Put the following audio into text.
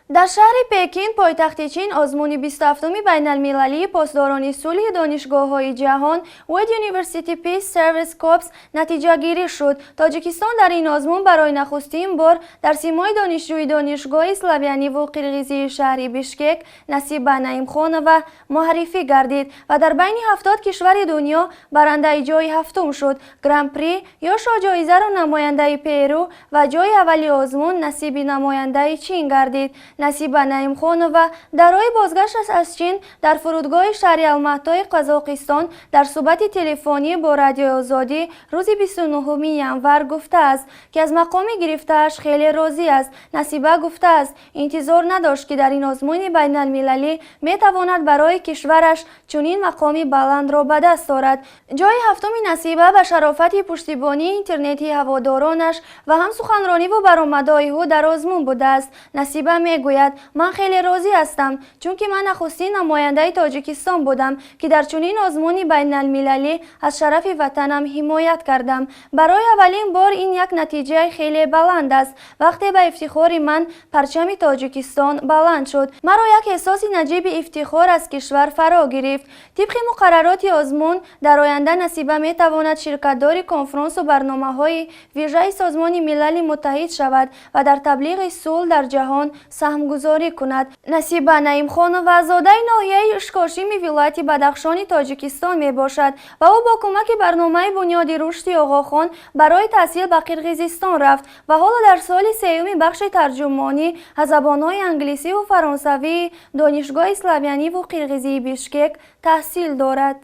Дар шаҳри Пекин, пойтахти Чин, озмуни 27-уми байналмилалии посдорони сулҳи донишгоҳҳои ҷаҳон World University Peace Service Corps натиҷагирӣ шуд. Тоҷикистон дар ин озмун барои нахустин бор дар симои донишҷӯи Донишгоҳи славяниву қирғизии шаҳри Бишкек Насиба Наимхонова муаррифӣ гардид ва дар байни 70 кишвари дунё барандаи ҷои ҳафтум шуд. Гран-при ё шоҳҷоизаро намояндаи Перу ва ҷои аввали озмун насиби намояндаи Чин гардид. Насиба Наимхонова дар роҳи бозгашташ аз Чин дар фурудгоҳи шаҳри Алматои Қазоқистон дар суҳбати телефонӣ бо Радиои Озодӣ рӯзи 29 январ гуфтааст, ки аз мақоми гирифтааш хеле розӣ аст. Насиба гуфтааст, интизор надошт, ки дар ин озмуни байналмилалӣ метавонад барои кишвараш чунин мақоми баландро ба даст орад. Ҷои ҳафтуми Насиба ба шарофати пуштибонии интернетии ҳаводоронаш ва ҳам суханрониву баромадҳои ӯ дар озмун будааст. Насиба мегӯяд: «Ман хеле розӣ ҳастам, чунки ман нахустин намояндаи Тоҷикистон будам, ки дар чунин озмуни байналмилалӣ аз шарафи ватанам ҳимоят кардам. Барои аввалин бор ин як натиҷаи хеле баланд аст. Вақте ба ифтихори ман парчами Тоҷикистон баланд шуд, маро як эҳсоси наҷиби ифтихор аз кишвар фаро гирифт». Тибқи муқаррароти озмун, дар оянда Насиба метавонад ширкатдори конфронсу барномаҳои вижаи Созмони Милали Муттаҳид шавад ва дар таблиғи сулҳ дар ҷаҳон саҳмгузорӣ кунад. Насиба Наимхонова зодаи ноҳияи Ишкошими вилояти Бадахшони Тоҷикистон мебошад ва ӯ бо кӯмаки барномаи Бунёди рушди Оғохон барои таҳсил ба Қирғизистон рафт ва ҳоло дар соли сеюми бахши тарҷумонӣ аз забонҳои англисиву фаронсавии Донишгоҳи славяниву қирғизии Бишкек таҳсил дорад.